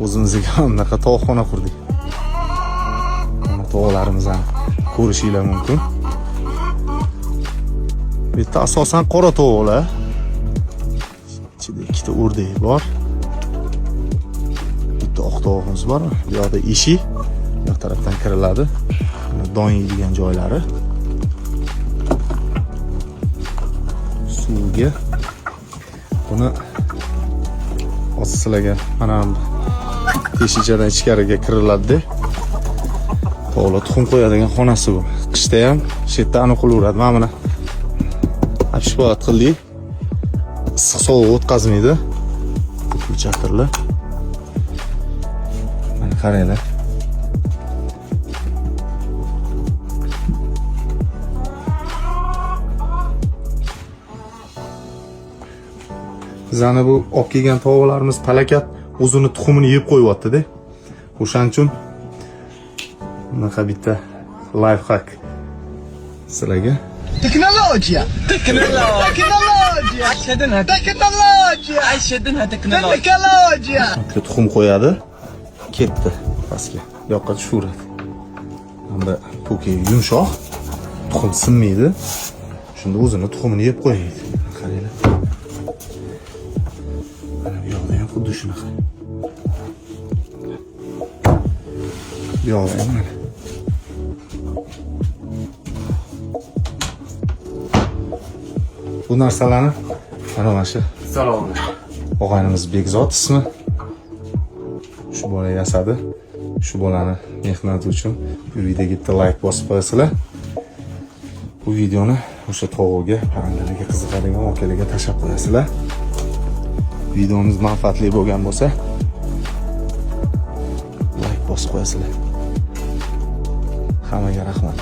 O'zimizga ham bunaqa tovuqxona qurdik. Mana tovuqlarimizni ko'rishinglar mumkin. Bu yerda asosan qora tovuqlar. Ichida ikkita o'rdak bor. Bitta oq tovug'imiz bor. Bu yoqda eshik, bu yoq tarafdan kiriladi. Buni don yeydigan joylari. Suvga buni hozir sizlarga mana teshichadan ichkariga kiriladida. Tovuqlar tuxum qo'yadigan xonasi bu. Qishda ham shu yerda aniq qilaveradi. Mana buni обшивать qildik. Issiq sovuq o'tkazmaydi. Выключатель lar. Mana qaranglar. Bizani bu olib kelgan tovuqlarimiz palakat o'zini tuxumini yeb qo'yyapti-da. O'shaning uchun bunaqa bitta лайфхак sizlarga. Teknologiya! Teknologiya. Teknologiya! Ashadinha. Teknologiya! Ashadinha teknologiya. Teknologiya! Bitta tuxum qo'yadi, ketdi pastga. Bu yoqqa tushaveradi. Bunda po'ki yumshoq, tuxum sinmaydi. Shunda o'zini tuxumini yeb qo'yadi. Qaranglar. Mana bu yoqda ham xuddi shunaqa. Bu yoqda ham mana. Bu narsalarni mana shu Salom. og'aynimiz Bekzod ismi. Shu bola yasadi. Shu bolani mehnati uchun bu videoga bitta like bosib qo'yasizlar. Bu videoni o'sha tovuqga, parrandalarga qiziqadigan akalarga tashlab qo'yasizlar. Videomiz manfaatli bo'lgan bo'lsa, like bosib qo'yasizlar. Hammaga rahmat.